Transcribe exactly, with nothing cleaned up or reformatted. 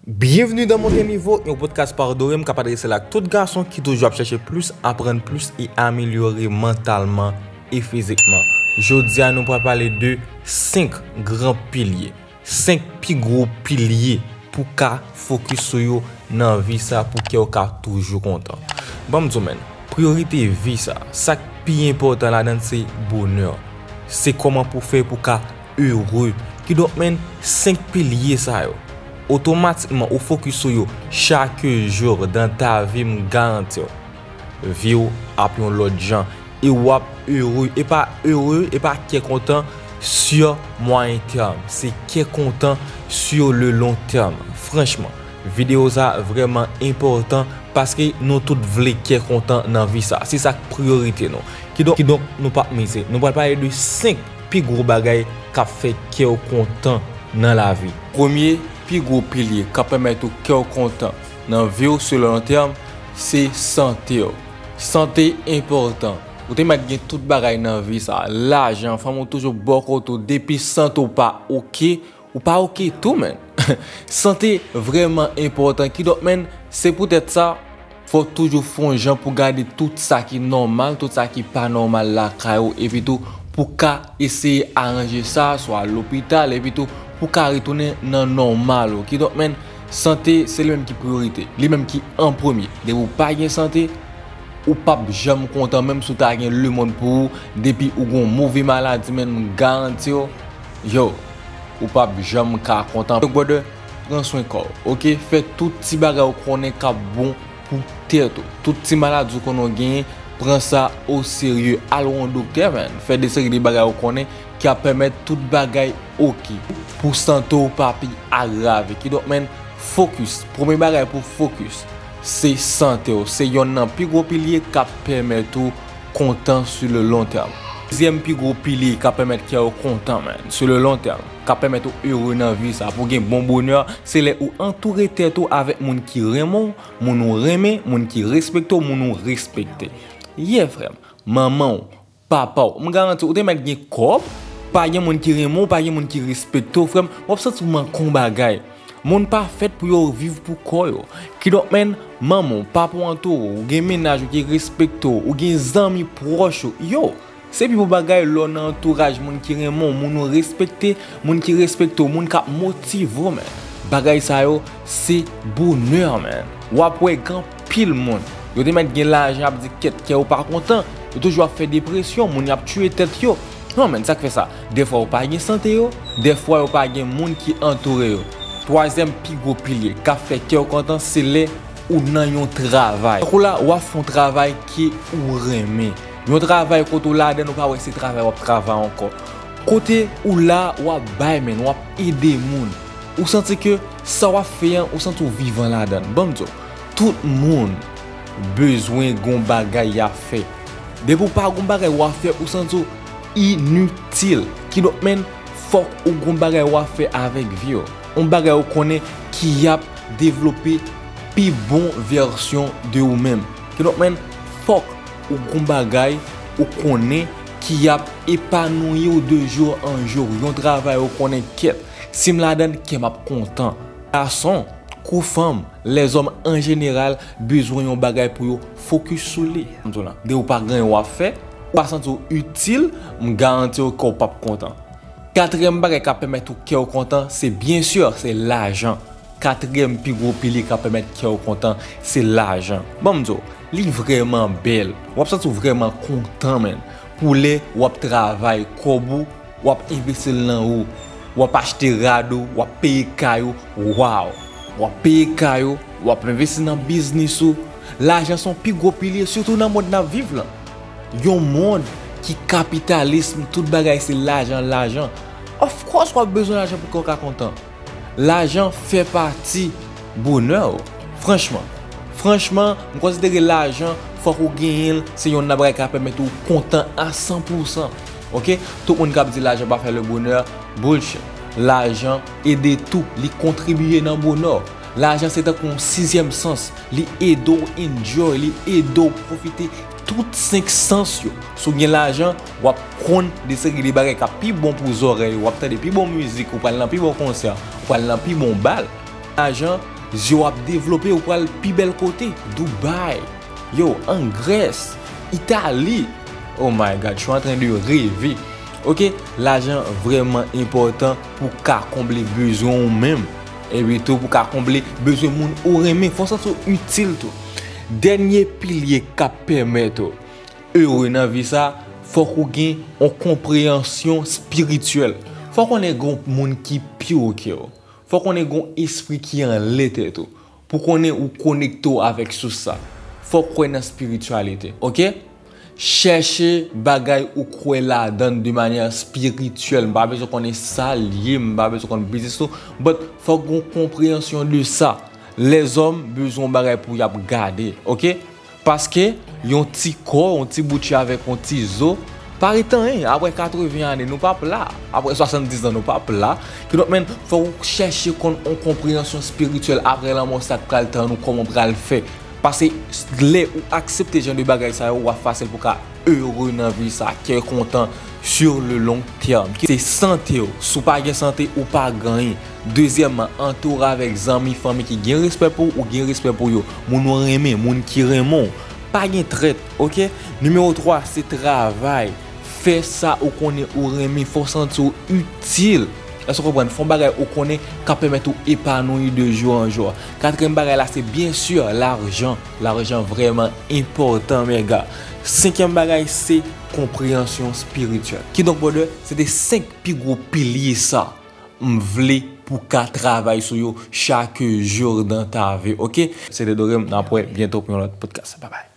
Byenvni dans Monte Nivo, yon podcast pa Dorem k ap adrese l ak tout gason ki toujou ap chèche plis, aprann plis e amelyore mantalman e fizikman. Jodi a, nou pral pale de senk gran pilye, senk pi gwo pilye pou ka fokis sou yo nan vi sa pou kè w ka toujou kontan. Ban m di w, menn, priyorite vi sa, sa k pi enpòtan ladan l se bonè. Se kòman pou fè pou ka ere. Kidonk, menn, senk pilye sa yo, otomatikman ou fokis sou yo chak jou dans ta vie, m garanti w, vi w ap yon lòt jan. E w ap ere, e pa ere, e pa kè kontan sur moyen terme, se kè kontan sur le long terme. Franchman, videyo sa vrèman enpòtan paske nou tout vle kè kontan nan vi sa. Se sa k priyorite nou. Kidonk, kidonk nou p ap mize. Nou pral pale de senk pi gwo bagay k ap fè kè w kontan nan lavi. Premye pi gwo pilye k ap pèmèt ou kè w kontan nan vi w sur le long terme, se sante w. Sante enpòtan. Ou te mèt gen tout bagay nan vi sa, lajan, fanmi w toujou bò kote w, depi sante w pa oke, ou pa oke tou, menn. Sante vrèman enpòtan. Kidonk, menn, se poutèt sa, fò w toujou fè yon jan pou gade tout sa ki nòmal, tout sa ki pa nòmal lakay ou, epi tou pou ka eseye aranje sa, swa lopital, epi tou pou ka retounen nan nòmal ou. Kidonk, menn, sante se li menm ki priyorite, li menm ki an premye. Depi w pa gen sante, ou p ap janm kontan, menm si w ta gen lemonn pou ou, depi ou gen yon move maladi, menn, m garanti w, yo, ou p ap janm ka kontan. Donk, brother, pran swen kò w, oke? Fè tout ti bagay ou konnen k ap bon pou tèt ou. Tout ti maladi ou konnen w genyen, pran sa o serye. Al wè yon doktè, menn. Fè de seri de bagay ou konnen ki ap pèmèt tout bagay oke. Pou sante w pa pi agrave. Kidonk, menn, fokis. Premye bagay pou fokis, se sante w. Se yonn nan pi gwo pilye k ap pèmèt ou kontan sur le long terme. Dezyèm pi gwo pilye k ap pèmèt kè w kontan, menn, sur le long terme, k ap pèmèt ou ere nan vi sa, pou gen bon bonè, se lè ou antoure tèt ou avèk moun ki renmen w, moun ou renmen, moun ki respekte w, moun ou respekte. Yeah, frè m, manman w, papa w, m garanti w, ou te mèt gen kòb, pa gen moun ki renmen w, pa gen moun ki respekte w, frè m, w ap santi w manke yon bagay. Moun pa fèt pou yo viv pou kò yo. Kidonk, menn, manman w, papa w antoure w, ou gen mennaj ou ki respekte w, ou gen zanmi pwòch ou. Yo, se pi bon bagay lè w nan antouraj moun ki renmen w, moun ou respekte, moun ki respekte w, moun k ap motive w, menn. Bagay sa yo, se bonè, menn. W ap wè gen anpil moun, yo te mèt gen lajan, ap di kèt, kè yo pa kontan, yo toujou ap fè depresyon, moun y ap tiye tèt yo. Non, menn, sa k fè sa? Dèfwa yo pa gen sante yo, dèfwa yo pa gen moun ki antoure yo. Twazyèm pi gwo pilye k ap fè kè w kontan, se lè ou nan yon travay. Tankou la, w ap fè yon travay ke ou renmen. Yon travay kote w ladan, ou pa wè se travay w ap travay ankò. Kote ou la, w ap bay, menn, w ap ede moun. Ou santi ke sa w ap fè an, ou santi w vivan ladan l. Ban m di w, tout moun bezwen gon bagay y ap fè. Depi w pa gon bagay w ap fè, ou santi w initil. Kidonk, menn, fòk ou gon bagay w ap fè avèk vi w. Yon bagay ou konnen ki ap devlope pi bon vèsyon de ou menm. Kidonk, menn, fòk ou gon bagay ou konnen ki ap epanouyi w de jou an jou. Yon travay ou konnen kèt, si m ladan l, kè m ap kontan. Gason kou fanm, lèzòm an jeneral bezwen yon bagay pou yo fokis sou li. M di w la, depi w pa gen anyen w ap fè, ou pa santi w itil, m garanti w kè w p ap kontan. Katriyèm bagay k ap pèmèt ou kè w kontan, se byen si, se lajan. Katriyèm pi gwo pilye k ap pèmèt kè w kontan, se lajan. Ban m di w, li vrèman bèl. W ap santi w vrèman kontan, menn. Pou lè w ap travay kòb ou, w ap envesti l nan ou. W ap achte rad ou, w ap peye kay ou. Waw! W ap peye kay ou, w ap envesti nan biznis ou. Lajan se yon pi gwo pilye, sitou nan mond n ap viv lan. Yon mond ki kapitalism, tout bagay se lajan, lajan. Of course, w ap bezwen lajan pou kè w ka kontan. Lajan fè pati bonè w. Franchman, franchman, m konsidere lajan, fòk ou genyen l, se yonn nan bagay k ap pèmèt ou kontan a san pou san. Oke? Tout moun k ap di lajan pa fè le bonè, bullshit. Lajan ede tou, li kontribiye nan bonè w. Lajan se tankou yon sizyèm sans, li ede w enjoy, li ede w pwofite tout senk sans yo. Si w gen lajan, w ap konn de seri de bagay k ap pi bon pou zòrèy ou, w ap tande pi bon mizik, ou pral nan pi bon konsè, ou pral nan pi bon bal. Lajan Zye w ap devlope, ou pral pi bèl kote. Dubai. Yo, an Grès, Itali. Oh my God, je suis en train de rêver. Ok, lajan vrèman enpòtan pou ka konble bezwen ou menm. Epi tou pou ka konble bezwen moun ou renmen. Fò w santi w itil tou. Dènye pilye k ap pèmèt ou ere nan vi sa, fòk ou gen yon konpreyansyon espirityèl. Fòk ou konnen gen yon moun ki pi wo ke w. Fòk ou konnen gen yon espri ki anlè tèt ou. Pou konnen ou konekte w avèk sous sa. Fòk ou kwè nan espirityalite, ok? Chèche bagay ou kwè ladan de manyè espirityèl. M pa bezwen konnen sa l ye, m pa bezwen konn biznis ou, but fòk gen yon konpreyansyon de sa. Lèzòm bezwen yon bagay pou y ap gade, ok? Paske yon ti kò, yon ti bout chè avèk yon ti zo, pa ret anyen. Apre katreven ane, nou p ap la. Apre swasanndiz an, nou p ap la. Kidonk, men, fò w chèche konn yon konpreyansyon espirityèl apre lanmò, sa k pral tann ou, kòman w pral fè. Paske lè ou aksepte jan de bagay sa yo, w ap fasil pou ka ere nan vi sa, kè kontan sur le long terme. Se sante w. Si w pa gen sante, ou pa gen anyen. Dezyèmman, antoure avèk zanmi, fanmi ki gen respè pou ou, ou gen respè pou yo. Moun ou renmen, moun ki renmen w. Pa gen trèt, ok? Nimewo twa, se travay. Fè sa ou konnen ou renmen, fò w santi w itil. Èske w konprann? Fè yon bagay ou konnen k ap pèmèt ou epanouyi de jou an jou. Katriyèm bagay la, se byen si lajan. Lajan vrèman enpòtan, mèga. Senkyèm bagay, se konpreyansyon espirityèl. Kidonk, brother, se te senk pi gwo pilye sa m vle pou ka travay sou yo chak jou dans ta vie, ok? Se te Dorem, n ap wè byento pou yon lòt podcast. Bye bye.